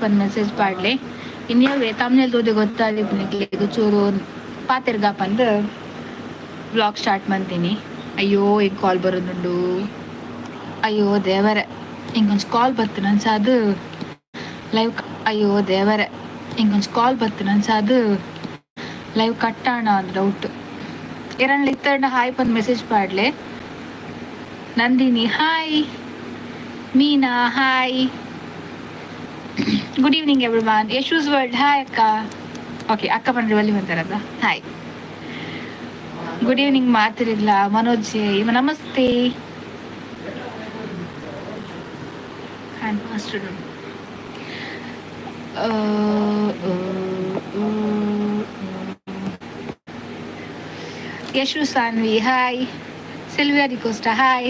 ಪಂದ್ message ಪಾಡ್ಲೆ. ಇನ್ಯವೇ thumbnail ತೂದೆ ಗೊತ್ತಾದಿಪ್ಪು ಚೂರು ಪಾತೆರ್ಗ ಪಂದ್ ವ್ಲಾಗ್ ಸ್ಟಾರ್ಟ್ ಮಂತೀನಿ. ಅಯ್ಯೋ, ಈಗ ಕಾಲ್ ಬರೋದುಂಡು. ಅಯ್ಯೋ ದೇವರೇ, ಇಂಕೊಂಚ ಕಾಲ್ ಬತ್ತು ಅದು ಲೈವ್. ಅಯ್ಯೋ ದೇವರೇ, ಇಂಕೊಂಚ ಕಾಲ್ ಬತ್ತು ಅದು ಲೈವ್ ಕಟ್ಟಾಣ ಅಂದ್ ಡೌಟ್. ಎರಣ್ಲ ಇತ್ತಂಡ ಹಾಯ್ ಪಂದ್ message ಪಾಡ್ಲೆ. Nandini hi, Meena hi, good evening everyone. Yashu's world hi ಅಕ್ಕ. ಓಕೆ, ಅಕ್ಕ ಬಂದ್ರೆ ಬಲ್ಲಿ ಬಂತಾರಲ್ಲ. ಹಾಯ್, ಗುಡ್ ಈವ್ನಿಂಗ್ ಮಾತಿರಿಲ್ಲ. ಮನೋಜ್ ಇವ namaste. Fast. Yashu Sanvi hi, Sylvia D'Costa hi,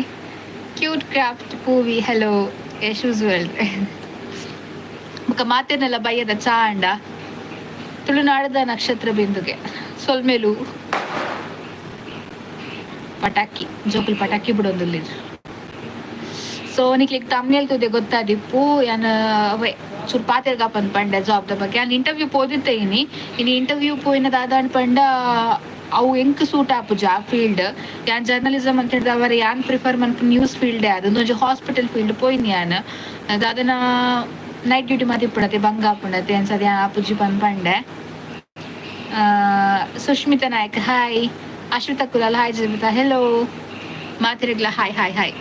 cute craft Poovi hello, Yashu's world. ಬೊಕ ಮಾತೆರ್ನೆಲ್ಲ ಬಯ್ಯದ ಚಾ ಅಂಡ. ತುಳುನಾಡದ ನಕ್ಷತ್ರ ಬಿಂದುಗೆ ಸೊಲ್ಮೆಲು. ಪಟಾಕಿ ಜೋಕುಲು ಪಟಾಕಿ ಬಿಡೊಂದುಲ್ಲೆರ್. ಸೊ ನಿಕ್ಲೆಗ್ ತಮ್ನೇಲ್ ತೂದೆ ಗೊತ್ತಾದಿಪ್ಪು, ಯಾನ್ ಅವೇ ಚೂರು ಪಾತೆರ್ಗ ಪಂದ್ ಪಂಡೆ ಜಾಬ್ ದ ಬಗ್ಗೆ. ಯಾನ್ ಇಂಟರ್ವ್ಯೂ ಪೋದಿತ್ತೆ ಇನಿ. ಇನಿ ಇಂಟರ್ವ್ಯೂ ಪೋಯಿನ ದಾದ ಪಂಡ, ಅವು ಎಂಕ್ ಸೂಟ್ ಆಪುಜಿ ಆ ಫೀಲ್ಡ್. ಯಾನ್ ಜರ್ನಲಿಸಮ್ ಅಂತ ಹೇಳಿದವರೆ ಯಾನ್ ಪ್ರಿಫರ್ ಮನ್ಪುನ ನ್ಯೂಸ್ ಫೀಲ್ಡ್. ಅದು ಹಾಸ್ಪಿಟಲ್ ಫೀಲ್ಡ್ ಪೋಯಿನಿ ಯಾನ್. ದಾದನ ನೈಟ್ ಡ್ಯೂಟಿ ಮಾತ ಇಪ್ಪುಂಡತೆ, ಬಂಗ ಆಪುಂಡತೆ, ಅಂಚಾದ್ ಯಾನ್ ಆಪುಜಿ ಪಂದ್ ಪಂಡೆ. Sushmita Nayak hi, Ashwita Kulal hi, Jeevita hello, ಮಾತಿರಿಗ್ಲ ಹಾಯ್ ಹಾಯ್ ಹಾಯ್.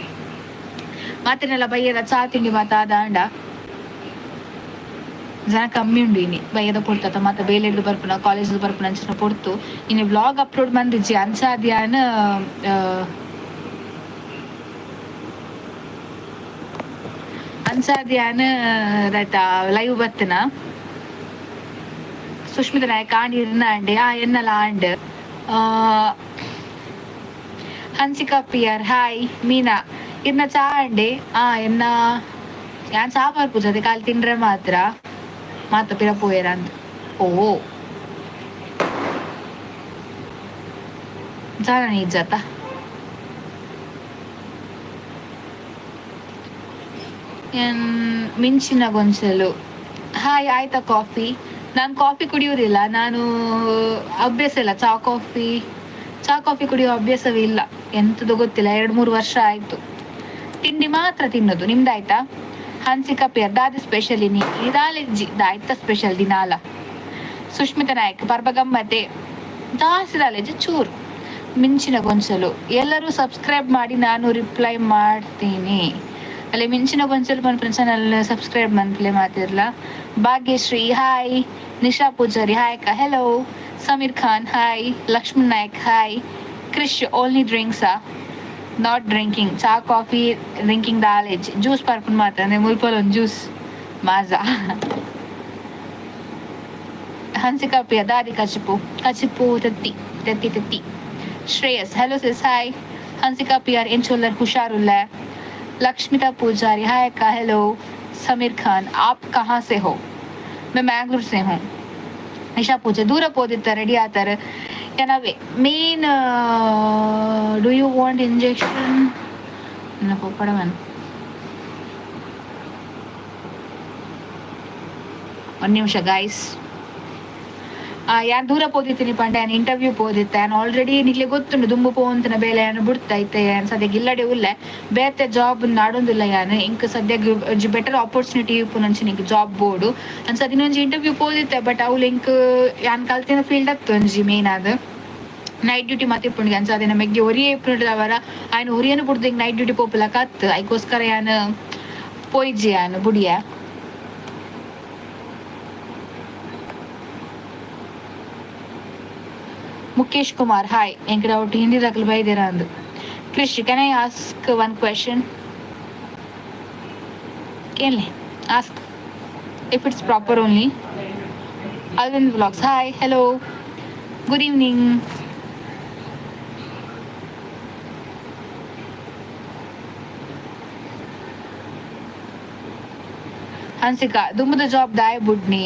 ಮಾತಿನೆಲ್ಲ ಬಯ್ಯದ ಚಾ ತಿಂಡಿ ಮಾತ ಆದಾಂಡ? ಜನ ಕಮ್ಮಿ ಉಂಡು ಇನಿ ಬಯ್ಯದ ಪೊರ್ತು ಮಾತ ಬೇಲೆಡ್ದ್ ಬರ್ಪುನ, ಕಾಲೇಜ್ ಬರ್ಪುನ ಅಂಚಿನ ಪೊರ್ತು. ಇನಿ ವ್ಲಾಗ್ ಅಪ್ಲೋಡ್ ಮಂದಿಜ್ಜಿ. ಅಂಚಾದ್ ಯಾನ್ ಅಂಚಾದ್ ಯಾನ್ ದಾತ ಲೈವ್ ಬತ್ತಿನ. ಸುಷ್ಮಿತಾ ನಾಯಕ್ ಆಂಡ್, ಇರ್ನ ಆಂಡ್. ಆ ಎನ್ನಲ ಆಂಡ್. ಹನ್ಸಿಕಾ ಪಿ ಆರ್ ಹಾಯ್. ಮೀನಾ, ಇರ್ನ ಚಾ ಅಂಡೆ? ಆ ಎನ್ನ ಯಾನ್ ಚಾ ಪರ್ಪುಜಿ, ಅದೇ ಕಾಲಿ ತಿಂಡ್ರೆ ಮಾತ್ರ. ಮಾತ ಪಿರ ಪೋಯೆರ ಅಂದ್. ಓ ದಾದ ಇಜ್ಜತ್ತ? ಮಿಂಚಿನ ಗೊಂಚಲು ಹಾಯ್. ಆಯ್ತಾ ಕಾಫಿ? ನಾನು ಕಾಫಿ ಕುಡಿಯುವುದಿಲ್ಲ. ನಾನು ಅಭ್ಯಾಸ ಇಲ್ಲ. ಚಾ ಕಾಫಿ, ಚಾ ಕಾಫಿ ಕುಡಿಯುವ ಅಭ್ಯಾಸವೇ ಇಲ್ಲ. ಎಂತದು ಗೊತ್ತಿಲ್ಲ, 2-3 ವರ್ಷ ಆಯ್ತು. ತಿಂಡಿ ಮಾತ್ರ ತಿನ್ನೋದು. ನಿಮ್ದಾಯ್ತಾ? ಹನ್ಸಿಕಾ ಪಿಯರ್ ದಾದಿ ಸ್ಪೆಷಲ್ ಇನಿ? ಇದಾಲೆಜ್ಜಿ ದಾಯ್ತ ಸ್ಪೆಷಲ್ ದಿನಾಲ. ಸುಷ್ಮಿತಾ ನಾಯಕ್ ಪರ್ಬ ಗಮ್ಮತೆ? ದಾಸಿ ದಾಲೆಜ್ಜಿ ಚೂರು. ಮಿಂಚಿನ ಗೊಂಚಲು, ಎಲ್ಲರೂ ಸಬ್ಸ್ಕ್ರೈಬ್ ಮಾಡಿ, ನಾನು ರಿಪ್ಲೈ ಮಾಡ್ತೀನಿ. ಅಲ್ಲಿ ಮಿಂಚಿನ ಗೊಂಚಲು ಪನ್ಪಿನ ಚಾನಲ್ ಸಬ್ಸ್ಕ್ರೈಬ್ ಮನ್ಪುಲೆ ಮಾತಿರ್ಲ. ಭಾಗ್ಯಶ್ರೀ ಹಾಯ್, ನಿಶಾ ಪೂಜಾರಿ ಹಾಯ್ ಅಕ್ಕ, hello, Sameer Khan hi, Lakshman Nayak hi. Krish, only ಡ್ರಿಂಕ್ಸಾ? Not drinking. ಚಾ ಕಾಫಿ ಡ್ರಿಂಕಿಂಗ್ ದಾಲೇಜ್, ಜ್ಯೂಸ್ ಪರ್ಪುನ್ ಮಾತ್ರ. ಅಂದ್ರೆ ಮುಲ್ಪಲ್ ಒಂದು ಜ್ಯೂಸ್ ಮಾಜಾ. ಹನ್ಸಿಕಾ ಪ್ರಿಯ ದಾದಿ ಕಚಿಪು? ಕಚಿಪು ತತ್ತಿ ತತ್ತಿ ತತ್ತಿ. Shreyas hello sis, hi. Hansika P R ಎಂಚೋಲ್ಲರ್? ಹುಷಾರುಲ್ಲ. लक्ष्मिता पुजारी हाय का, हेलो. समीर खान, आप कहाँ से हो? मैं मैंगलोर से हूँ. ನಿಶಾ ಪೂಜೆ, ದೂರ ಪೋದಿತ್ತ ರೆಡಿ ಆತಾರೆ ಏನವೇ main. Do you want injection? ಪೋಪಡವನ್ ಒಂದು ನಿಮಿಷ ಗಾಯ್ಸ್. ಯಾನ್ ದೂರ ಪೋದಿತ್ತೀನಿ ಪಂಡ, ಯಾನ್ ಇಂಟರ್ವ್ಯೂ ಪೋದಿತ್ತೆ. ಯಾನ್ ಆಲ್ರೆಡಿ ನಿಕ್ಲೆ ಗೊತ್ತುಂಡು, ದುಂಬು ಪೋವಂತಿನ ಬೇಲೆ ಯಾನ್ ಬುಡ್ತಾ ಇತ್ತೆ. ಯಾನ್ ಸದ್ಯಗ್ ಇಲ್ಲಡೆ ಉಲ್ಲೆ. ಬೇತೆ ಜಾಬ್ ನಾಡೊಂದುಲ್ಲ ಯಾನ್. ಇಂಕ್ ಸದ್ಯಗ್ ಒಂಜಿ ಬೆಟರ್ ಆಪರ್ಚುನಿಟಿ ಇಪ್ಪುನಂಚಿನ ಇಂಕ್ ಜಾಬ್ ಬೋಡು. ಅಂಚ ಒಂಜಿ ಇಂಟರ್ವ್ಯೂ ಪೋದಿತ್ತೆ. ಬಟ್ ಅವುಲು ಇಂಕ್ ಯಾನ್ ಕಲ್ತಿನ ಫೀಲ್ಡ್ ಅತ್ತು. ಒಂಜಿ ಮೇನ್ ಆದ್ ನೈಟ್ ಡ್ಯೂಟಿ ಮಾತ ಇಪ್ಪುಂಡು. ಅಂಚ ಅದೇನ ಮೆಗ್ಗೆ ಒರಿಯೇ ಇಪ್ಪುಂಡು. ಆಯ್ನ ಒರಿಯನು ಬುಡ್ದು ಇಂಕ್ ನೈಟ್ ಡ್ಯೂಟಿ ಪೋಪುಲಕ ಅತ್ತು. ಐಕೋಸ್ಕರ ಯಾನ್ ಪೋಯಿಜಿ, ಯಾನ್ ಬುಡಿಯ. ಮುಖೇಶ್ ಕುಮಾರ್ ಹಾಯ್. ಎಂಕ್ ಡೌಟ್ ಹಿಂದಿ ದಕಲ್ ಬೈದಿರ ಅಂದು. Krish, can I ask one question? ಕೇಳಿ, ask if it's proper only. Alvin vlogs hi, hello, good evening. Hansika, ದುಂಬುದ job ದಾಯ ಬುಡ್ನಿ?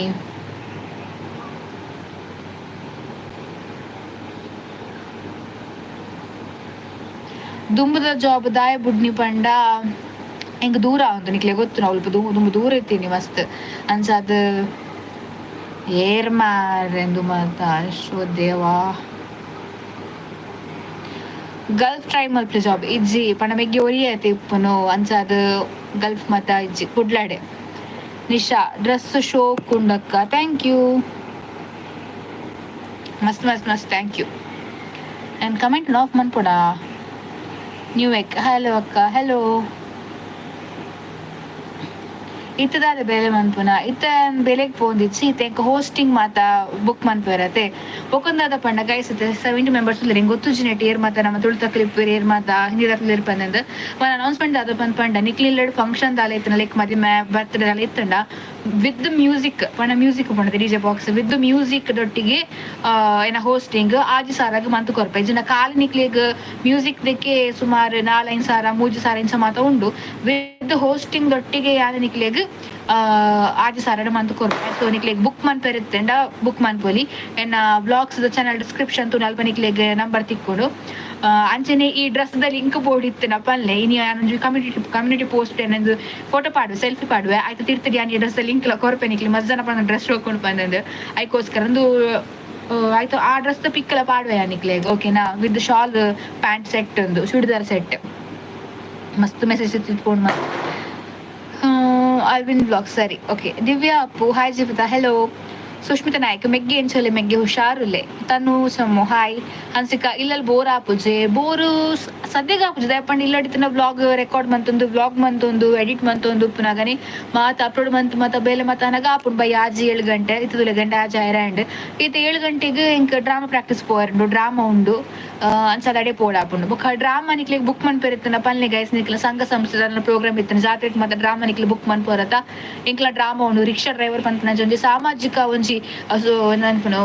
ದುಂಬುದ ಜಾಬ್ ದಾಯ ಬುಡ್ನಿ ಪಂಡ, ಎಂಕ್ ದೂರ ಆವೊಂದು ನಿಕ್ಲೆ ಗೊತ್ತು ಅಲ್ಪ ದುಂಬು ದೂರ ಇತ್ತೀನಿ ಮಸ್ತ್. ಅಂಚಾದ್ ಏರ್ ಮಾರೆಂದು ಮಾತ ಶೋ ದೇವಾ. ಗಲ್ಫ್ ಟ್ರೈ ಮಲ್ಪಲೆ ಜಾಬ್ ಇಜ್ಜಿ ಪಂಡ ಮೆಗ್ಗಿ ಒರಿಯತೆ ಇಪ್ಪುನು. ಅಂಚಾದ್ ಗಲ್ಫ್ ಮತ ಇಜ್ಜಿ ಕುಡ್ಲಾಡೆ. ನಿಶಾ ಡ್ರೆಸ್ ಶೋಕ್ ಉಂಡಕ್ಕ, thank you. ಮಸ್ತ್ ಮಸ್ತ್ ಮಸ್ತ್ thank you. And comment of ಮನ್ಪೊಡ. New ಎಕ್ hello ಅಕ್ಕ, ಹೆಲೋ. ಇತ್ತದಾದ ಬೇಲೆ ಮನ್ಪುನ? ಇತ್ತ ಬೇಲೆಗ್ ಪೋಂದಿಚ್ಚಿ. ಇತ್ತೆ ಎಂಕ್ ಹೋಸ್ಟಿಂಗ್ ಮಾತ ಬುಕ್ ಮನ್ಪುವೆರತೆ. ಬೊಕೊಂದಾದ ಪಂಡ ಗೈಸ್, ಇತ್ತೆ 70 ಮೆಂಬರ್ಸ್ ಉಲ್ಲೆರ್. ಎಂಕ್ ಗೊತ್ತುಜ್ಜಿ ನೆಟ್ ಏರ್ ಮಾತ ನಮ್ಮ ತುಳುತಕ್ಲ್ ಇಪ್ಪುವೆರ್, ಏರ್ ಮಾತ ಹಿಂದಿದಕ್ಲ್ ಇರ್ಪಂದ್. ಒನ್ ಅನೌನ್ಸ್ಮೆಂಟ್ ದಾದ ಪಂದ್ ಪಂಡ, ನಿಕ್ಲ್ ಇಲ್ಲಡ್ ಫಂಕ್ಷನ್ ದಾಲ ಇತ್ತ್ಂಡ, ಲೈಕ್ ಮದಿಮೆ, ಬರ್ತ್ಡೇ ದಾಲ ಇತ್ತ್ಂಡ, ವಿತ್ ಮ್ಯೂಸಿಕ್ ಪಂಡ ಮ್ಯೂಸಿಕ್ ಪಂಡತೆ DJ box with music ದೊಟ್ಟಿಗೆ ಏನ ಹೋಸ್ಟಿಂಗ್ 6000ಗ್ ಮಂತ್ ಕೊರ್ಪೆ. ಇಜ್ಜಿಂಡ ಖಾಲಿ ನಿಕ್ಲೆಗ್ ಮ್ಯೂಸಿಕ್ ದಕ್ಕೆ ಸುಮಾರು 4-5 ಸಾವಿರ, 3000 ಇಂಚ ಮಾತ ಉಂಡು. ವಿತ್ ಹೋಸ್ಟಿಂಗ್ ದೊಟ್ಟಿಗೆ ಯಾನ್ ನಿಕ್ಲೆಗ್ 6000 ಮಂತ್ ಕೊರ್ಪೆ. ಸೊ ನಿಕ್ಲೆಗ್ ಬುಕ್ ಮನ್ಪೆರೆ ಇತ್ತ್ಂಡ ಬುಕ್ ಮನ್ಪೊಲಿ. ಎನ್ನ vlogs channel description ತೂಂಡ ಅಲ್ಪ ನಿಕ್ಲೆಗ್ ನಂಬರ್ ತಿಕ್ಕುಂಡು. ಅಂಚನೆ ಈ ಡ್ರೆಸ್ ದ ಲಿಂಕ್ ಬೋಡಿತ್ತಿನ ಪನ್ಲೆ. ಇನಿ ಯಾನೊಂಜಿ community community post ಏನೊಂದು photo ಪಾಡುವೆ, selfie ಪಾಡುವೆ. ಆಯ್ತು ತಿರ್ತಡಿ ಯಾನ್ ಈ ಡ್ರೆಸ್ ಲಿಂಕ್ ಲ ಕೊರ್ಪೆ ನಿಕ್ಲೆ. ಮಸ್ತ್ ಜನ ಪಂಡ ಡ್ರೆಸ್ ಹೋಗ್ಕೊಂಡು ಬಂದಂದು. ಐಕೋಸ್ಕರ ಒಂದು ಆಯ್ತು ಆ ಡ್ರೆಸ್ ದ ಪಿಕ್ ಲ ಪಾಡುವೆ ಯಾನ್ ನಿಕ್ಲೆಗ್, ಓಕೆನಾ? With shawl, pant set, ಒಂದು ಚೂಡಿದಾರ್ ಸೆಟ್. ಮಸ್ತ್ ಮೆಸೇಜ್ ತಿತ್ಕೊಂಡು. ಅಲ್ವಿನ್ ವ್ಲಾಗ್ ಸರಿ, ಓಕೆ. ದಿವ್ಯಾ ಅಪ್ಪು ಹಾಯ್. ಜೀವಿತಾ ಹೆಲೋ. ಸುಷ್ಮಿತಾ ನಾಯ್ಕ್ ಮೆಗ್ಗಿ ಎಂಚಲೆ? ಮೆಗ್ಗಿ ಹುಷಾರುಲ್ಲೆ. ತನು sum hi. Hansika ಇಲ್ಲಲ್ಲಿ bore ಆಪುಜೆ? Bore ಸದ್ಯಗೆ ಆಪುಜೆ. ದಾಯೆ ಇಲ್ಲಡಿತ್ತಿನ ವ್ಲಾಗ್ ರೆಕಾರ್ಡ್ ಮಂತೊಂದು, ವ್ಲಾಗ್ ಮಂತೊಂದು, ಎಡಿಟ್ ಮಂತೊಂದು ಉಪ್ಪುನಗನೆ ಮಾತ ಅಪ್ಲೋಡ್ ಮಂತ್ ಮಾತ ಬೇಲೆ ಮಾತ ಅನಗ ಆಪುಂಡು. ಬೈ ಆಜಿ 7 ಗಂಟೆ ಇತ್ತುದುಲೆ ಗಂಟೆ ಆಜಿ ಆಯ್ರಾಂಡ್. ಇತ್ತೆ 7 ಗಂಟೆಗೆ ಎಂಕ್ ಡ್ರಾಮಾ ಪ್ರಾಕ್ಟೀಸ್ ಪೋವರುಂಡು, ಡ್ರಾಮಾ ಉಂಡು. ಅಂಚಾದ್ ಅಡೆ ಪೋಡಾಪುಂಡು. ಬೊಕ್ಕ ಡ್ರಾಮಾ ನಿಕ್ಲೆಗ್ ಬುಕ್ ಮನ್ಪೆರೆ ಪನ್ಲೆ ಗೈಸ್. ನಿಕ್ಲೆ ಸಂಘ ಸಂಸ್ಥೆ ಪ್ರೋಗ್ರಾಮ್ ಇತ್ತಿನ ಜಾತ್ರೆಗ್ ಮಾತ ಡ್ರಾಮಾ ನಿಕ್ಲೆ ಬುಕ್ ಮನ್ಪುವರತ? ಎಂಕ್ಲ ಡ್ರಾಮಾ ಉಂಡು, ರಿಕ್ಷಾ ಡ್ರೈವರ್ ಪನ್ಪುನಂಚ ಒಂಜಿ ಸಾಮಾಜಿಕ ಒಂಜಿ ಪನ್ಪುನ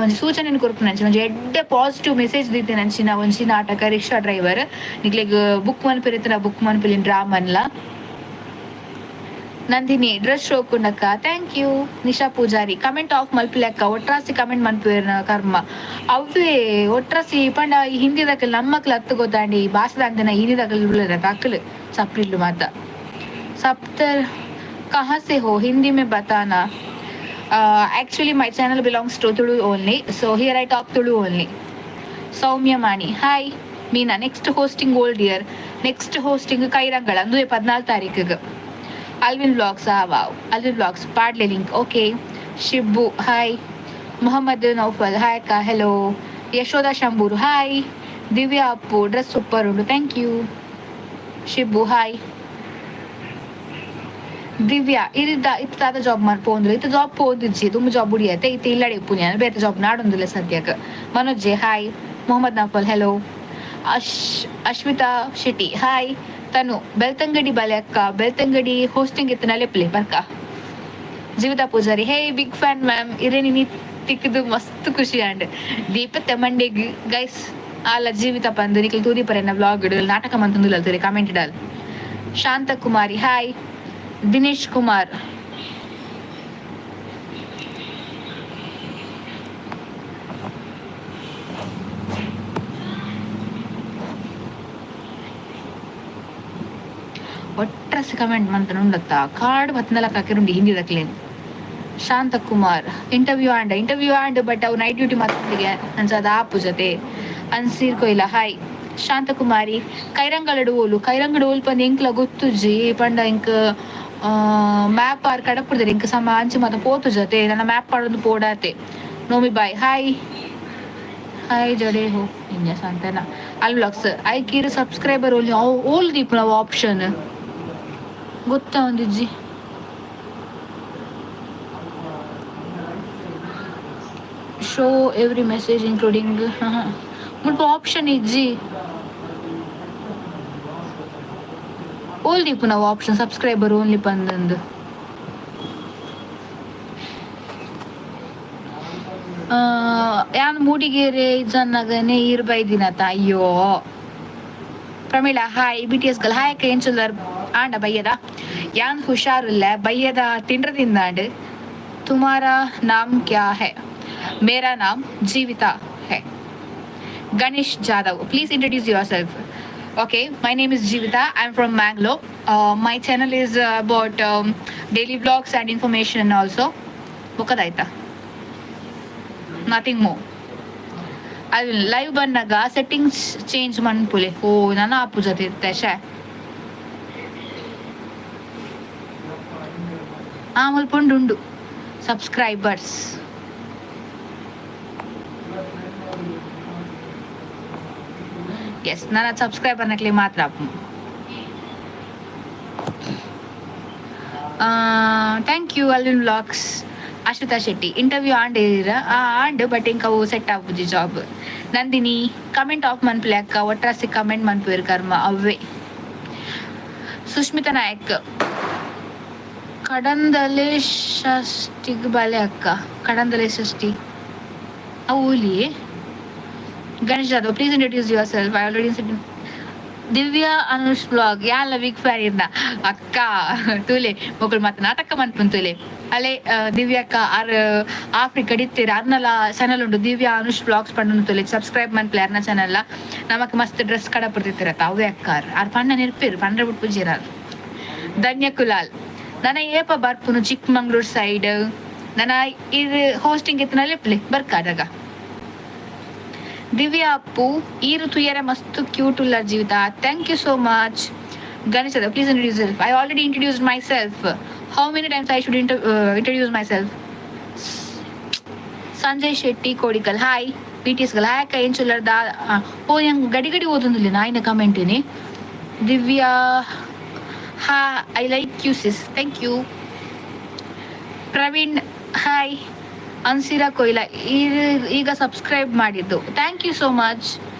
ಒಂಜಿ ಸೂಚನೆನ್ ಕೊರ್ಪುನಂಚ, ಒಂಜಿ ಎಡ್ಡೆ ಪಾಸಿಟಿವ್ ಮೆಸೇಜ್ ದೀತಿನಂಚಿನ ಒಂಜಿ ನಾಟಕ ರಿಕ್ಷಾ ಡ್ರೈವರ್. ನಿಕ್ಲೆಗ್ ಬುಕ್ ಮನ್ಪೆರೆ ಬುಕ್ ಮನ್ಪುಲಿ ಡ್ರಾಮನ್ಲ. ನಂದಿನಿ ಡ್ರೆಸ್ ಶೋಕುಂಡಕ್ಕ, thank you. Nisha Poojary comment of ಮಲ್ಪುಲೆಕ್ಕ, ಒಟ್ರಾಸಿ ಕಮೆಂಟ್ ಮನ್ಪುವೆರ್ನ ಕರ್ಮ ಅವ್ವೇ ಒಟ್ರಾಸಿ. ಪಂಡ ಈ ಹಿಂದಿದಕಲ್ ನಮ್ಮಕ್ಲು ಅತ್ತು ಗೊತ್ತಾಂಡಿ, ಈ ಭಾಷೆದಾಂತಿನ ಹಿಂದಿದಕಲ್ ಉಲ್ಲೆರ್ ಅಕ್ಲು ಚಪ್ರಿಲ್ಲು ಮಾತ. सप्तर कहाँ से हो? हिंदी में बताना. Actually my channel belongs to Tulu only, so here I talk Tulu only. Soumya Mani hi. Meena next hosting old year? Next hosting Kairangala ಅಂದುವೆ 14 ತಾರೀಕಿಗೆ. Alvin vlogs, wow. Alvin vlogs ಪಾಡ್ಲೆ link, okay. Shibbu hi. Mohammed Naufal hi ಅಕ್ಕ, hello. Yashoda Shambur hi. Divya Appu dress super ಉಂಡು, thank you. Shibbu hi. Divya ಇದ್ದ ಇತ್ತ job ಪೋಂದ್ರು? ಇತ್ತ job ಪೋಂದಿಜ್ಜಿ, ತುಂಬ job ಬುಡಿಯತ್ತೆ. ಇತ್ತ ಇಲ್ಲಡೆ ಇಪ್ಪುನಿ ಯಾನ್, ಬೇತೆ ಜಾಬ್ ನಾಡೊಂದಿಲ್ಲ ಸದ್ಯಕ್ಕೆ. Manoj hi. Mohammed Naufal hello. Ashwitha Shetty hi. Tanu Belthangady ಬಲೆ ಅಕ್ಕ. ಬೆಳ್ತಂಗಡಿ ಹೋಸ್ಟಿಂಗ್ ಇತ್ತು ಲೆಪ್ಲೆ ಬರ್ಕ. ಜೀವಿತಾ ಪೂಜಾರಿ ಹೇ big fan ma'am. ಇರೇನಿ ತಿಕ್ಕದು ಮಸ್ತ್ ಖುಷಿ ಆಂಡ್. ದೀಪತ್ತೆ ಮಂಡೆಗ್ ಗೈಸ್ ಅಲ್ಲ ಜೀವಿತ ಪಂದು ನಿಕ್ಲ್ ತೂದಿಪರೆನ ವ್ಲಾಗ್ ನಾಟಕ ಮಂತೊಂದುಲ್ಲ ತೂರಿ ಕಮೆಂಟ್ ಇಡಲ್. ಶಾಂತ ಕುಮಾರಿ ಹಾಯ್. ದಿನೇಶ್ ಕುಮಾರ್ ಒಟ್ರಸ್ ಕಮೆಂಟ್ ಮಂತನ ಉಂಡತ್ತ ಕಾಡು ಬತ್ತನಲ ಕಾಕಿರುಂಡು ಹಿಂದಿ ದಕ್ಲೇನ್. ಶಾಂತಕುಮಾರ್ ಇಂಟರ್ವ್ಯೂ ಆಂಡ್? ಇಂಟರ್ವ್ಯೂ ಆಂಡ್, ಬಟ್ ಅವು ನೈಟ್ ಡ್ಯೂಟಿ ಮಾತಿಗೆ ಅಂಚಾದ ಆಪು ಜೊತೆ. ಅನ್ಸೀರ್ ಕೊಯ್ಲ ಹಾಯ್. ಶಾಂತಕುಮಾರಿ ಕೈರಂಗಳಡು ಓಲು? ಕೈರಂಗಡ ಓಲು ಪಂದ್ ಎಂಕ್ಲ ಗೊತ್ತುಜ್ಜಿ. ಪಂಡ ಎಂಕ್ ಮ್ಯಾಪ್ ಆರ್ ಕಡಪುಡ್ದೆರ್, ಎಂಕ್ ಸಮ ಅಂಚಿ ಮಾತ ಪೋತು ಜೊತೆ ನನ್ನ ಮ್ಯಾಪ್ ಪಾಡೊಂದು ಪೋಡಾತೆ. ನೋಮಿ ಬಾಯ್ ಹಾಯ್. ಹಾಯ್ ಜಡೆ ಹೋ ಇನ್ಯ ಸಂತನ ಅಲ್ ವ್ಲಾಗ್ಸ್ I ಕೀರ್ subscriber only ಓಲ್ ದೀಪುನ ಆಪ್ಷನ್ ಗೊತ್ತಾ ಒಂದಿಜ್ಜಿ. Show every message including ಮುಲ್ಪ ಆಪ್ಷನ್ ಇಜ್ಜಿ. ಓಲ್ ದೀಪುನ option subscriber only ಪಂದಂದು? ಯಾನ್ ಮೂಡಿಗೆರೆ ಜನ್ನಗನೆ ಈರ್ ಬೈದಿನತ. ಅಯ್ಯೋ. Pramila hi. BTS girl hi ಅಕ್ಕ, ಏನ್ ಚೊಲ್ಲರ್? ಆಂಡ ಬಯ್ಯದ ಯಾನ್ ಹುಷಾರಿಲ್ಲ, ಬಯ್ಯದ ತಿಂಡ್ರ ತಿಂದಾಂಡ್. तुम्हारा नाम क्या है? मेरा नाम जीविता है. Ganesh Jadhav please introduce yourself. Okay, my name is Jeevitha. I am from Mangalore. My channel is about daily vlogs and information also. ಬೊಕ್ಕದಾಯ್ತಾ? Nothing more. ಅದು ಲೈವ್ ಬಂದಾಗ ಸೆಟ್ಟಿಂಗ್ಸ್ ಚೇಂಜ್ ಮನ್ಪುಲೆ. ಓ, ನನ್ನ ಆಪುಜ ಇತ್ತೆ ಶೇ. ಆ ಮುಲ್ಪ ಉಂಡು ಸಬ್ಸ್ಕ್ರೈಬರ್ಸ್. ಎಸ್, ನನ್ನ ಸಬ್ಸ್ಕ್ರೈಬರ್ ನಕ್ಲಿ ಮಾತ್ರ. Thank you Alvin vlogs. Ashwitha Shetty, interview and and but ಇಂಕ ಅವು ಸೆಟ್ ಆಪುಜಿ ಜಾಬ್. ನಂದಿನಿ, ಕಮೆಂಟ್ ಆಫ್ ಮನ್ಪುಲೆ ಅಕ್ಕ, ಒಟ್ರಾಸಿ ಕಮೆಂಟ್ ಮನ್ಪುವೆರ್ ಕರ್ಮ ಅವ್ವೆ. ಸುಷ್ಮಿತಾ ನಾಯಕ್, ಕಡಂದಲೆ ಷಷ್ಟಿಗ್ ಬಲೆ ಅಕ್ಕ. ಕಡಂದಲೆ ಷಷ್ಠಿ ಅವು ಓಲಿ. Ganesh Jadhav, please introduce yourself. I already Divya Anush blog ಯಾಲ ಬಿಗ್ ಫ್ಯಾನ್ ಇರ್ನ ಅಕ್ಕ. ತೂಲೆ, ಮೊಕುಲು ಮಾತ ನಾಟಕ ಮನ್ಪುನ್ ತೂಲೆ. ಅಲೆ ದಿವ್ಯಕ್ಕ ಆರ್ ಆಫ್ರಿಕಾ ಡಿತ್ತೀರ. ಅರ್ನಲ ಚಾನಲ್ ಉಂಡು, ದಿವ್ಯಾ ಅನುಷ್ ಬ್ಲಾಗ್ಸ್ ಪಂಡು. ತೂಲೆ, ಸಬ್ಸ್ಕ್ರೈಬ್ ಮನ್ಪುಲೆ ಅರ್ನ ಚಾನಲ್. ನಮಕ್ ಮಸ್ತ್ ಡ್ರೆಸ್ ಕಡಪುಡ್ತಿತ್ತಿರತ್ತ ಅವೇ ಅಕ್ಕ. ಆರ್ ಪಣ್ಣ ನೆರ್ಪೇರು ಪಂಡ್ರೆ ಬಿಟ್ಪುಜೀರ. ಧನ್ಯ ಕುಲಾಲ್, ನನ ಏಪ ಬರ್ಪುನು ಚಿಕ್ಕಮಂಗ್ಳೂರ್ ಸೈಡ್? ನನ ಇದು ಹೋಸ್ಟಿಂಗ್ ಇತ್ತನಲ್ಲಿ ಬರ್ಕಾದಾಗ. ದಿವ್ಯಾ ಅಪ್ಪು, ಈರು ತುಯರೆ ಮಸ್ತ್ ಕ್ಯೂಟ್ ಉಲ್ಲ Jeevitha. Thank you so much. Ganesh, please introduce. I already introduce myself. How many times I should introduce myself? Sanjay Shetty Kodikal, hi. BTS girl, hi ಅಕ್ಕ, ಏನ್ ಚೊಲ್ಲರ್ದ? ಓ, ಹೆಂಗ್ ಗಡಿ ಗಡಿ ಓದೊಂದಿಲ್ಲ ನಾಯಿನ ಕಮೆಂಟಿನಿ. ದಿವ್ಯಾ ಹಾ, I like you sis. Thank you. Praveen, hi. Ansira Koila, ಈಗ subscribe ಮಾಡಿದ್ದು. Thank you so much.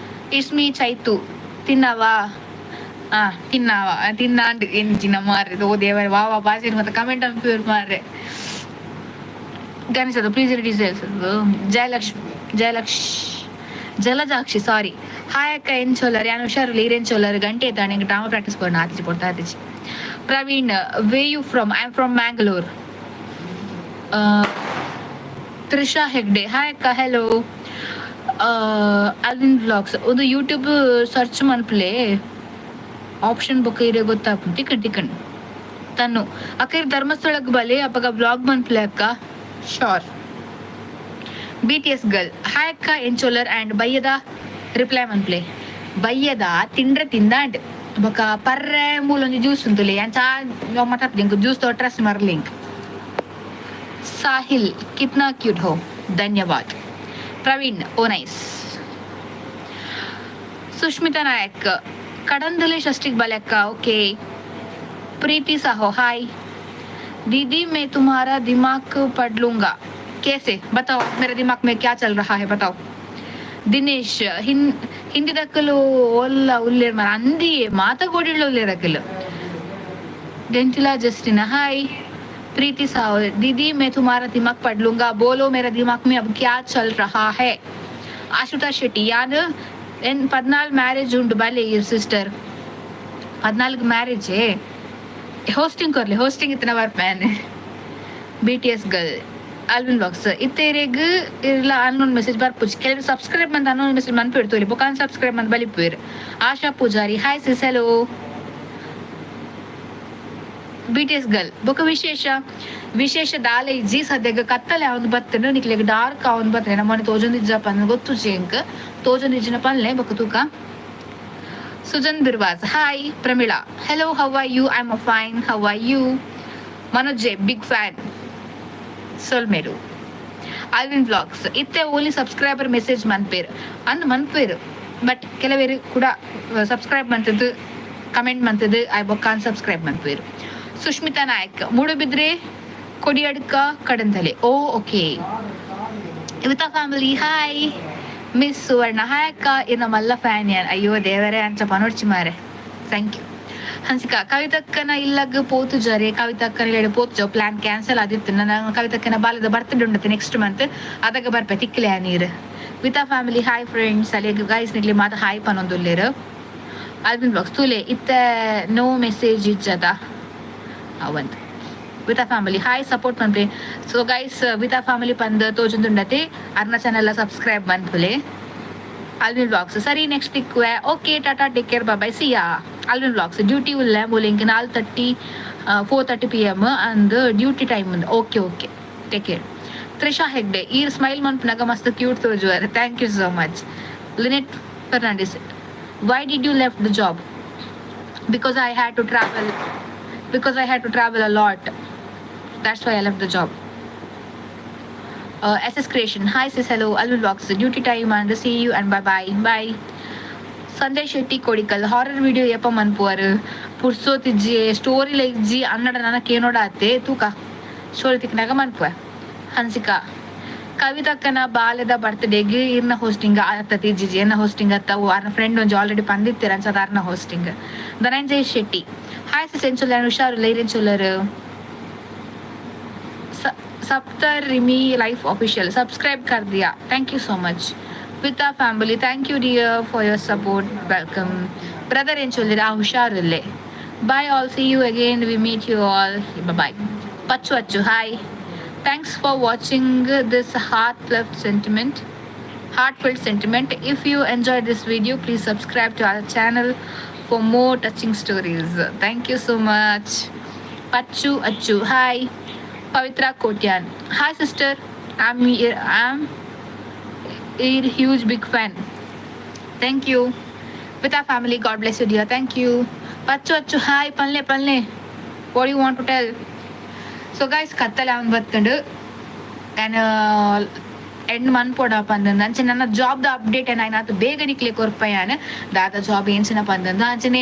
It's me Chaitu. ತಿನ್ನವಾ? ಹಾ, ತಿನ್ನವ ತಿನ್ನಾಂಡ್ ಎಂಚಿನ ಮಾರ್ರೆ. ಓ ದೇವರೇ, ವಾ ವಾ ಬಾಸಿರ್ ಮತ್ತೆ ಕಮೆಂಟ್ ಅನ್ಪೇರು ಮಾರ್ರೆ. ಗಣೇಶ್ ಅದು, ಪ್ಲೀಸ್ ಡೀಟೇಲ್ಸ್. ಜಯಲಕ್ಷ್ಮಿ, ಜಯಲಕ್ಷ್ ಜಲಜಾಕ್ಷಿ, ಸಾರಿ. ಹಾಯ್ ಅಕ್ಕ, ಏನ್ ಚೋಲರ್? ಯಾನ್ ಹುಷಾರು, ಈರೇನ್ ಚೋಲರ್? ಗಂಟೆ ಐತಾಣ, ಹಿಂಗೆ ಡ್ರಾಮಾ ಪ್ರಾಕ್ಟೀಸ್ ಕೊಡೋಣ. ಆತಿಚಿ ಕೊಡ್ತಾ ಆತಿಚಿ. Praveen, where you from? I am from Mangalore. Trisha Hegde, hi ಅಕ್ಕ, ಹೆಲೋ. ಅಲ್ವಿನ್ ವ್ಲಾಗ್ಸ್, ಒಂದು ಯೂಟ್ಯೂಬ್ ಸರ್ಚ್ ಮನ್ಪುಲೆ, ಆಪ್ಷನ್ ಬೊಕ್ಕ ಇರೆ ಗೊತ್ತಾಪುಂಡು. ಟಿಕಣ್ ಟಿಕಣ್ ತನ್ನು ಅಕ್ಕ, ಇರ್ ಧರ್ಮಸ್ಥಳಕ್ಕೆ ಬಲೆ, ಅಪ್ಪಗ ವ್ಲಾಗ್ ಮನ್ಪುಲೆ ಅಕ್ಕ. Sure. BTS girl, hi ಅಕ್ಕ, ಎಂಚೋಲರ್ ಆ್ಯಂಡ್ ಬಯ್ಯದ ರಿಪ್ಲೈ ಮನ್ಪ್ಲೆ. ಬಯ್ಯದ ತಿಂಡ್ರೆ ತಿಂದಾಂಡ್ ಬೊಕ ಪರ್ರೆ ಮೂಲೊಂಜಿ ಜ್ಯೂಸ್ ಉಂತುಲೆ. ಯಾನ್ ಚಾ ಮಾತಾಡ್ತೀನಿ, ಜ್ಯೂಸ್ ತೋಟ್ರಸ್ ಮರ್ಲಿಂಕ್. साहिल, कितना क्यूट हो. धन्यवाद. प्रवीण, ओ नाइस. सुष्मिता नायक, ಕಡಂದಲೆ ಷಷ್ಟಿಗೆ ಬಲಕ್ಕ. ಓಕೆ. प्रीति साहो, हाय दीदी, मैं तुम्हारा दिमाग पढ़ लूंगा. कैसे? बताओ, मेरे दिमाग में क्या चल रहा है, बताओ. ದಿನೇಶ್, ಹಿಂದಿದಕ್ಕಲು ಒಲ್ಲ ಉಲ್ಲೇರ್ ಮರ ಅಂದಿ ಮಾತ ಗೋಡಿಳ್ಳ ಉಲ್ಲೇರಕ್ಕಲು. ಡೆಂಟಿಲಾ ಜಸ್ಟಿನ, हाय. प्रीति साहो, दीदी मैं तुम्हारा दिमाग पढ़ लूंगा. बोलो, मेरा दिमाग में अब क्या चल रहा है? ಆಶ್ರಿತಾ ಶೆಟ್ಟಿ, ಯಾನ್ ಎನ್ 14 ಮ್ಯಾರೇಜ್ ಉಂಟು, ಬಲೆ ಸಿಸ್ಟರ್. 14 ಮ್ಯಾರೇಜ್. ಹೋಸ್ಟಿಂಗ್ ಕೊರ್ಲಿ, ಹೋಸ್ಟಿಂಗ್ ಇತ್ತಿನ ಬರ್ಪೇನೆ. BTS girl, Alvin blogs, ಇತ್ತೇರೆಗ್ ಇಲ್ಲ ಅನ್ನೋನ್ ಮೆಸೇಜ್ ಬರ್ಪುಜಿ. ಕೆಲವರು ಸಬ್ಸ್ಕ್ರೈಬ್ ಅಂತ ಅನ್ನೋನ್ ಮೆಸೇಜ್ ಮನ್ಪಿಡ್ತೋಲಿ, ಬೊಕ ಅನ್ಸಬ್ಸ್ಕ್ರೈಬ್ ಅಂತ ಬಲಿಪುವೆರ್. Asha Poojary, hi sis, hello. BTS girl, ಬೊಕ ವಿಶೇಷ? ವಿಶೇಷ ದಾಲ ಇಜ್ಜಿ. ಸದ್ಯಗ ಕತ್ತಲೆ ಅವನು ಬತ್ತನು, ನಿಕ್ಲೆಗ್ ಡಾರ್ಕ್ ಅವನು ಬತ್ತನೆ. ನಮ್ಮನೆ ತೋಜೊಂದಿಜ್ಜಪ್ಪ ಅಂದ್ ಗೊತ್ತು ಎಂಕ್. ತೋಜೊಂದಿಜ್ಜಿನ ಪನ್ಲೆ ಬೊಕ ತೂಕ. Sujan Birwas, hi. Pramila, hello, how are you? I am fine, how are you? Manoj J, big fan. ಸೊಲ್ಮೇರು. Alvin vlogs, ಇತ್ತೆ ಓನ್ಲಿ ಸಬ್ಸ್ಕ್ರೈಬರ್ ಮೆಸೇಜ್ ಮನ್ಪೇರು ಅಂದ್ ಮನ್ಪೇರು. ಬಟ್ ಕೆಲವೇರು ಕೂಡ ಸಬ್ಸ್ಕ್ರೈಬ್ ಮಂತದ್ದು ಕಮೆಂಟ್ ಮಂತದ್ದು I ಬೊಕ್ಕ ಅನ್ಸಬ್ಸ್ಕ್ರೈಬ್ ಮನ್ಪೇರು. ಸುಷ್ಮಿತಾ ನಾಯಕ್, ಮೂಡುಬಿದ್ರೆ ಕೊಡಿಯಡ್ಕ ಕಡಂದಲೆ. ಓ okay. Ivita family, hi. Miss Suvarna, hi ಅಕ್ಕ, ಇನ್ನ ಮಲ್ಲ fan ಯಾನ್. ಅಯ್ಯೋ ದೇವರೇ, ಅಂಚ ಪನೊಡ್ಚಿ ಮಾರೆ. Thank you. Hansika, ಕವಿತಕ್ಕನ ಇಲ್ಲಗ್ ಪೋತು ಜರೆ? ಕವಿತಕ್ಕನ ಇಲ್ಲ ಪೋತು ಪ್ಲಾನ್ ಕ್ಯಾನ್ಸಲ್ ಆದಿತ್ತು. ನನ್ನ ಕವಿತಕ್ಕನ ಬಾಲದ ಬರ್ತ್ಡೇ ಉಂಡತೆ ನೆಕ್ಸ್ಟ್ ಮಂತ್, ಅದಾಗ ಬರ್ಪೆ. ತಿಕ್ಲೆ ನೀರು. Vita family, hi friends. ಅಲ್ಲಿ ಗೈಸ್, ನಿಕ್ಲಿ ಮಾತ ಹಾಯ್ ಪನೊಂದುಲ್ಲೇರು. ಅಲ್ವಿನ್ ಬ್ಲಾಗ್ಸ್, ತೂಲೆ, ಇತ್ತ ನೋ ಮೆಸೇಜ್ ಇಜ್ಜದ ಅವಂತ. ವಿತಾ ಫ್ಯಾಮಿಲಿ, ಹಾಯ್, ಸಪೋರ್ಟ್ ಮನ್ಪುಲೆ. ಸೊ ಗೈಸ್, ವಿತಾ ಫ್ಯಾಮಿಲಿ ಪಂದ್ ತೋಜೊಂದುಂಡತೆ, ಅರ್ನ ಚಾನೆಲ್ ಸಬ್ಸ್ಕ್ರೈಬ್ ಮನ್ಪುಲೆ. Alvin vlogs ಸರಿ, ನೆಕ್ಸ್ಟ್ ತಿಕ್ಕುವೆ. Okay, tata, take care, bye, see ya. Alvin vlogs, duty ಉಲ್ಲ ಮೂಲಿಂಗ್ 4:30, 4:30 PM and duty time. Okay okay, take care. Trisha Hegde, ಈ smile ಮನ್ಪುನಾಗ ಮಸ್ತ್ cute ತೋಜುವರ್. Thank you so much. Lynette Fernandes, why did you left the job? Because I had to travel a lot. That's why I left the job. SS Creation, hi sis, hello. Alvin Vlogs, duty time and see you and bye bye bye. Sanjay Shetty Kodikal, horror video ಏಪ ಮನ್ಪುವರು? ಪುರ್ಸೋತಿಜ್ಜಿ, story ಇಜ್ಜಿ ಅನ್ನಡ ನನ್ನ ಕೇನೋಡ ಆತೆ. ತೂಕ, story ತಿಕ್ಕನಾಗ ಮನ್ಪುವೆ. Hansika, ಕವಿತಕ್ಕನ ಬಾಲ್ಯದ ಬರ್ತ್ಡೇಗೆ ಇರ್ನ hosting ಆತತಿ ಜಿಜಿ ಎನ್ನ ಹೋಸ್ಟಿಂಗ್ ಅತ್ತ. ಅರ್ನ ಫ್ರೆಂಡ್ ಒಂಜಿ ಆಲ್ರೆಡಿ ಪಂದಿತ್ತೀರ ಅನ್ಸದ, ಅರ್ನ hosting. Dhananjay Shetty, hi sis, ಎಂಚೊಲ್ಲರ್? ಹುಷಾರು ಲೈರೆಂಚೊಲ್ಲರು? ಸಪ್ತ ರಿಮಿ life official, subscribe कर दिया, thank you so much. With a family, thank you dear for your support, welcome. Brother ಎಂಚೊಲ್ಲಿರ? ಹುಷಾರಿಲ್ಲೆ. Bye all, see you again, we meet you all, bye. Pachu Achu, hi, thanks for watching this heartfelt sentiment. If you enjoyed this video, please subscribe to our channel for more touching stories. Thank you so much. Pachu Achu, hi. Pavitra Kotian, hi sister, I'm a huge big fan. Thank you. With our family, God bless you dear. Thank you. Pachu Achu, hi. Panle panle, what do you want to tell? So guys, ಕತ್ತಲೆ ಅವನ್ ಬತ್ತಂಡು ನಾನು end ಮನ್ಪೊಡ ಪಂದಂದು. ಅಂಚೆ ನನ್ನ ಜಾಬ್ದ update ಏನಾಯ್ತು ಬೇಗ ನಿಕ್ಲೆ ಕೊರ್ಪಯಾನ. ದಾದ job ಏನ್ಸಿನ ಪಂದಂದು. ಅಂಚನೆ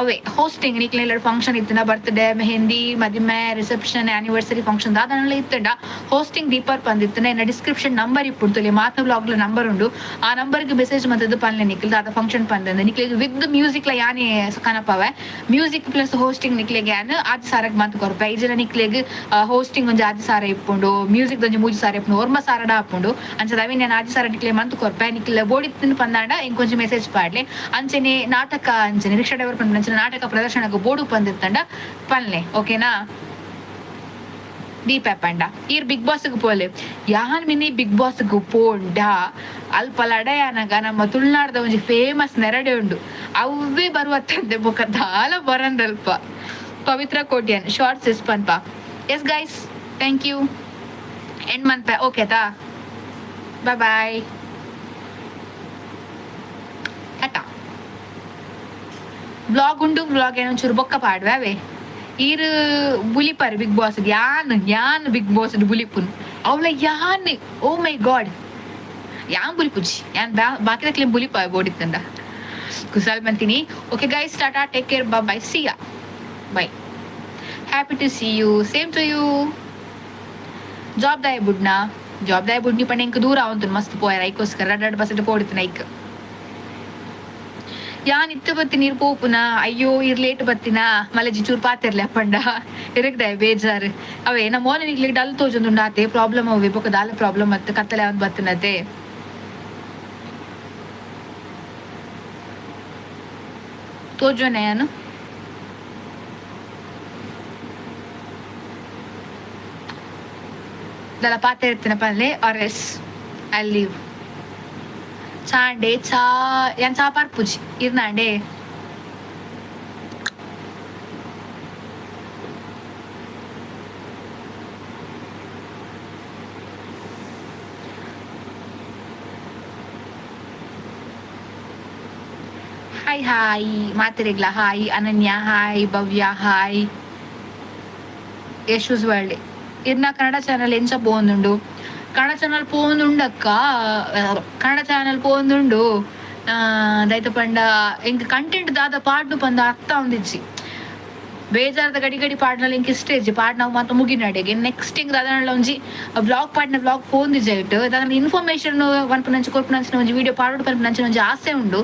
ಅವೇ ಹೋಸ್ಟಿಂಗ್ ನಿಕ್ಲೆ ಎಲ್ಲ ಫಂಕ್ಷನ್ ಇತ್ತನ, ಬರ್ತ್ಡೇ, ಮೆಹಂದಿ, ಮದಿಮೆ, reception, anniversary function ದಾದನೆಲ್ಲ ಇತ್ತಂಡ ಹೋಸ್ಟಿಂಗ್ ದೀಪರ್ ಪಂದಿತ್ತನ. ಎನ್ನ ಡಿಸ್ಕ್ರಿಪ್ಷನ್ ನಂಬರ್ ಇಪ್ಪುಡ್ತಲೆ, ಮಾತ ಬ್ಲಾಗ್ಲ ನಂಬರ್ ಉಂಡು. ಆ ನಂಬರ್ಗೆ ಮೆಸೇಜ್ ಮಂತದ್ದು ಪನ್ಲೆ ನಿಕ್ಲೆ ದಾದ ಫಂಕ್ಷನ್ ಪಂದಂದು. ನಿಕ್ಲೆ ವಿತ್ ಮ್ಯೂಸಿಕ್ ಲ ಯಾನೆ ಕನಪವೆ, music plus hosting ನಿಕ್ಲೆಗೆ ಯಾನ್ ಆಜ್ ಸಾರಗ್ ಮಾತು ಕೊರ್ಪ. ಇಜಲ ನಿಕ್ಲೆಗ್ ಹೋಸ್ಟಿಂಗ್ ಒಂಜಿ ಆಜ್ ಸಾರ ಇಪ್ಪುಂಡು, ಮ್ಯೂಸಿಕ್ ಒಂಜಿ ಮೂಜಿ ಸಾರ ಇಪ್ಪುಂಡು, ಒರ್ಮ ಸಾರಡ ಆಪುಂಡು. ಅಂಚದ ಅವೆ ನಾನು ಆಜಿ ಸಾರ ನಿಕ್ಲೆ ಮಂತ್ ಕೊರ್ಪ. ನಿಕ್ಲೆ ಬೋಡಿತ್ತಿನ ಪಂದಾಂಡ ಇಂಕೊಂಚ ಮೆಸೇಜ್ ಪಾಡ್ಲೆ. ಅಂಚನೆ ನಾಟಕ, ಅಂಚನೆ ರಿಕ್ಷಾ ಡ್ರೈವರ್ ಪಂಡ ಅಂಚನೆ ನಾಟಕ ಪ್ರದರ್ಶನಕ್ಕೆ ಬೋಡು ಪಂದಿತ್ತಂಡ ಪನ್ಲೆ, ಓಕೆನಾ? ದೀಪ ಪಂಡ ಈರ್ ಬಿಗ್ ಬಾಸ್ಗೆ ಪೋಲೆ. ಯಾನ್ mini big ಬಾಸ್ಗೆ ಪೋಂಡ ಅಲ್ಪ ಲಡಯಾನಗ ನಮ್ಮ ತುಳುನಾಡ್ದ ಒಂಜಿ ಫೇಮಸ್ ನೆರಡೆ ಉಂಡು, ಅವೇ ಬರುವತ್ತಂತೆ ಬೊಕ ದಾಲ ಬರಂದಲ್ಪ. ಪವಿತ್ರ ಕೋಟ್ಯನ್, ಶಾರ್ಟ್ ಸಿಸ್ ಪನ್ಪ. Yes guys, thank you. End ಮನ್ಪ, okay ತಾ? Bye bye, Tata. Vlog ಉಂಡು, ವ್ಲಾಗ್ ಏನೋ ಒಂಚೂರು ಬೊಕ್ಕ ಪಾಡ್ವೆ. ಅವೇ ಈರ್ ಬುಲಿಪರ್ ಬಿಗ್ ಬಾಸ್. ಯಾನ್ ಯಾನ್ ಬಿಗ್ ಬಾಸ್ ಬುಲಿಪುನ್ ಅವಳ ಯಾನ್? ಓ ಮೈ ಗಾಡ್, ಯಾನ್ ಬುಲಿಪುಜಿ ಯಾನ್. ಬಾಕಿ ಬುಲಿಪ ಬೋಡಿತ್ತಂಡ ಕುಸಾಲ್ ಬಂತೀನಿ. Okay guys, tata, take care, bye, see ya, bye. Happy to see you, same to you. Job ದಾಯ ಬುಡ್ನಾ? ಜಾಬ್ ದಾಯ ಬುಡ್ನಿ ಪಂಡ ಎಂಕ್ ದೂರ ಅವಂತು ಮಸ್ತ್ ಪೋಯರ. ಐಕೋಸ್ಕರ ರಡ್ಡ್ ರಡ್ಡ್ ಬಸ್ ಪೋಡಿತ್ತು ಐಕ್. ಯಾನ್ ಇತ್ತ ಬತ್ತೀನಿ, ನೀರ್ ಪೋಪುನ. ಅಯ್ಯೋ, ಇರ್ ಲೇಟ್ ಬತ್ತಿನ ಮಲಜಿ ಚೂರು ಪಾತಿರ್ಲೆ ಅಪ್ಪಂಡ ಇರಗ್ದೆ ಬೇಜಾರು. ಅವೇ ನಮ್ಮ ಮೋನ ನಿಕ್ಲೆ ಡಲ್ ತೋಜೊಂದುಂಡು ಆತೆ ಪ್ರಾಬ್ಲಮ್. ಅವೆ ಬೊಕ ದಾಲ ಪ್ರಾಬ್ಲಮ್ ಅತ್ತು, ಕತ್ತಲೆ ಅವನ್ ಬತ್ತಿನತೆ. ತೋಜೋನೆ ಯಾನು ದಲ ಪಾತೆ ಇರ್ತೀನ ಪಲ್ಲೆ R S I leave. ಚಾಂಡೆ ಚಾ ಯಾನ್ ಚಾ ಪಾರ್ಪುಜಿ ಇರ್ನಾಂಡೆ. ಹಾಯ್ ಹಾಯ್ ಮಾತಿರಿಗ್ಲ. ಹಾಯ್ Ananya, hi Bhavya, hi Yashu's world. ಇರ್ನ ಕನ್ನಡ ಚಾನಲ್ ಎಂಚ ಪೋವೊಂದುಂಡು? ಕನ್ನಡ ಚಾನಲ್ ಪೋವೊಂದುಂಡಕ್ಕ, ಕನ್ನಡ ಚಾನಲ್ ಪೋವೊಂದುಂಡು. ದೈತ ಪಂಡ ಎಂಕ್ ಕಂಟೆಂಟ್ ದಾದ ಪಾಡ್ನು ಪಂದ ಅರ್ಥ ಒಂದಿಜ್ಜಿ. ಬೇಜಾರದ ಗಡಿ ಗಡಿ ಪಾಡ್ನಲ್ಲಿ ಎಂಕ್ ಇಷ್ಟ ಇಜ್ಜಿ. ಪಾಡ್ ನಾವು ಮಾತ ಮುಗಿನಡೆಗೆ ನೆಕ್ಸ್ಟ್ ಹಿಂಗ್ ದಾದನಲ್ಲ ಒಂಜಿ ವ್ಲಾಗ್ ಪಾಡ್ನ ವ್ಲಾಗ್ ಪೋಂದಿಜ್ಜಿ ಐಟ್. ದಾದನ ಇನ್ಫಾರ್ಮೇಶನ್ ಪನ್ಪುನಂಚ ಕೊರ್ಪುನಂಚಿನ ಒಂಜಿ ವಿಡಿಯೋ ಪಾಡೋಡು ಪನ್ಪುನಂಚಿನ ಒಂಜಿ ಆಸೆ ಉಂಡು.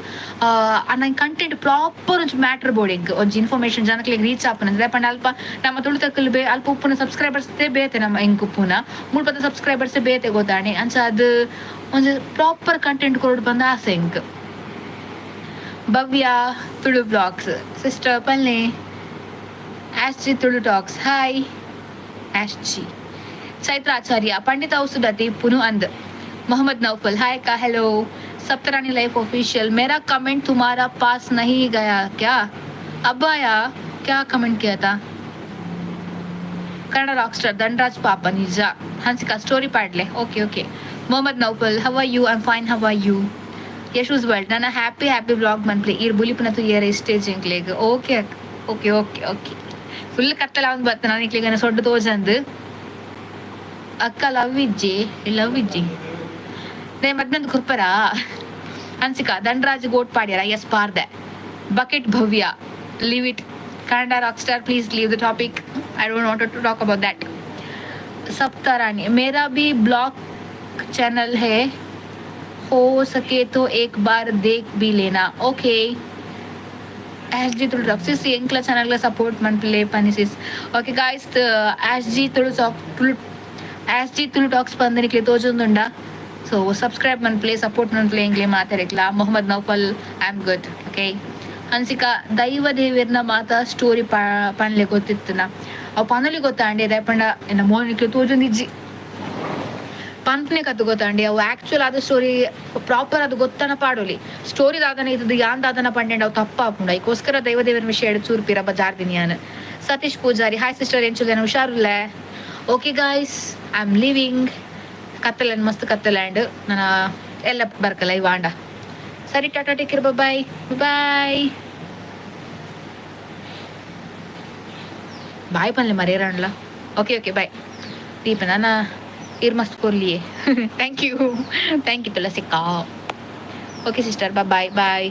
ನಂಗೆ ಕಂಟೆಂಟ್ ಪ್ರಾಪರ್ ಒಂಜಿ ಮ್ಯಾಟರ್ ಬೋರ್ಡ್ ಎಂಕ್ ಒಂಜಿ ಇನ್ಫಾರ್ಮೇಶನ್ ಜನಕ್ಲೆಗ್ ರೀಚ್ ಆಪುನಂಚ. ಪಂಡ ಅಲ್ಪ ನಮ್ಮ ತುಳುತಕ್ಕಲ್ ಬೇ ಅಲ್ಪ ಉಪ್ಪುನ ಸಬ್ಸ್ಕ್ರೈಬರ್ಸ್ ಬೇತೆ, ನಮ್ಮ ಎಂಕ್ ಉಪ್ಪುನ ಮುಲ್ಪದ ಸಬ್ಸ್ಕ್ರೈಬರ್ಸ್ ಬೇತೆ ಗೊತ್ತಾಣೆ. ಅಂಚ ಅದು ಒಂಜಿ ಪ್ರಾಪರ್ ಕಂಟೆಂಟ್ ಕೊರಡು ಬಂದ ಆಸೆ ಎಂಕ್. ಭವ್ಯ ತುಳು ವ್ಲಾಗ್ಸ್ ಸಿಸ್ಟರ್ ಪಲ್ಲೆ. ಆಶ್ಚಿ ತುಳು ಟಾಕ್ಸ್, ಹಾಯ್ ಆಶ್ಚಿ. ಚೈತ್ರ ಆಚಾರ್ಯ, ಪಂಡಿತ ಔಸುಡತಿ ಪುನು ಅಂದ್. ಮೊಹಮ್ಮದ್ ನೌಫಲ್, ಹಾಯ್ ಅಕ್ಕ, ಹೆಲೋ. Saptarani life official, मेरा कमेंट तुम्हारा पास नहीं गया क्या? अब आया क्या? कमेंट किया था? ಕನ್ನಡ ರಾಕ್ ಸ್ಟಾರ್ ಧನ್ರಾಜ್ ಪಾಪ, ನಿಜ. Hansika, story ಪಾಡ್ಲೆ. Okay okay. Mohammed Naufal, how are you? I'm fine, how are you? Yashu's world, ನನ್ನ ಹ್ಯಾಪಿ ಹ್ಯಾಪಿ ವ್ಲಾಗ್ ಮನ್ಪ್ಲೆ. ಈರ್ ಬುಲಿಪುನ ತೂಯೆರೆ ಸ್ಟೇಜ್ ಎಂಕ್ಲೆಗ್. Okay okay okay okay. Full ಕತ್ತಲ ಅವ್ನು ಬತ್ತ, ನಾನು ಇಕ್ಲಿಗೆ ಸೊಡ್ಡು ತೋಜಂದು. ಅಕ್ಕ, ಲವ್ ಇಜ್ಜಿ, ಲವ್ ಇಜ್ಜಿ. ನೇ ಮದ್ನಂದು ಕುರ್ಪರಾ? ಹನ್ಸಿಕಾ, ಧನ್ರಾಜ್ ಗೋಟ್ ಪಾಡ್ಯಾರ? S, ಪಾರ್ದೆ. Bucket Bhavya, leave it. Kannada rock star, please leave the topic. I don't want to talk about that. Saptarani, मेरा भी व्लॉग चैनल है, हो सके तो एक बार देख भी लेना. Okay. S G Tulu talk, sis, ಎಂಕ್ಲ ಚಾನಲ್ ಸಪೋರ್ಟ್ ಮನ್ಪುಲೆ ಪನಿ sis. Okay guys, S G Tulu talk, Tulu S G Tulu tax ಪಂದನಿಕ್ಲೆ ತೋಜೊಂದುಂಡ. ಸೊ ಸಬ್ಸ್ಕ್ರೈಬ್ ಮನ್ಪ್ಲೆ, ಸಪೋರ್ಟ್ ಮನ್ಪ್ಲೆ ಎಂಕ್ಲೆ ಮಾತಾಡಿಕ್ಲ. Mohammed Naufal, I am good. Okay. Hansika, ದೈವ ದೇವಿರ್ನ ಮಾತ ಸ್ಟೋರಿ ಪನ್ಲೆ ಗೊತ್ತಿತ್ತನ? ಅವು ಪನಲಿ ಗೊತ್ತಾಂಡಿ ಪಂಡ ಎನ್ನ ಮೋನಿಕ್ಲೆ ತೋಜೊಂದಿಜ್ಜಿ. ಪನ್ಪನೆ ಕತ್ತು ಗೊತ್ತಾಂಡಿ. ಅವು ಆಕ್ಚುಲ್ ಆದ ಸ್ಟೋರಿ ಪ್ರಾಪರ್ ಅದು ಗೊತ್ತನ ಪಾಡೋಲಿ. ಸ್ಟೋರಿ ದಾದನ ಇದ್ದದ್ದು ಯಾನ್ ದಾದನ ಪಂಡೆಂಡ ಅವು ತಪ್ಪಾಪುಂಡು. ಐಕೋಸ್ಕರ ದೈವ ದೇವರ ವಿಷಯ ಎಡು ಚೂರು ಪಿರ ಜಾರ್ದಿನಿ ಯಾನ್. ಸತೀಶ್ ಪೂಜಾರಿ, ಹಾಯ್ ಸಿಸ್ಟರ್, ಎಂಚುಲ್ಲೇನ? ಹುಷಾರುಲ್ಲೆ. Okay guys, I am leaving. ಕತ್ತಲೆನ್ ಮಸ್ತ್ ಕತ್ತಲೆ. ನನ್ನ ಎಲ್ಲ ಬರ್ಕಲ್ಲ ಇವಾಂಡ. ಸರಿ, ಟಾಟಾ, take care, bye bye. Bye ಪನ್ಲೆ ಮರೇರಣ್ಲ. Okay okay, bye Deepa. ನಾನು ಇರ್ ಮಸ್ತ್ ಕೊರ್ಲಿಯೇ. Thank you, thank you ತುಳಸಿಕ್ಕ. Okay sister, bye bye.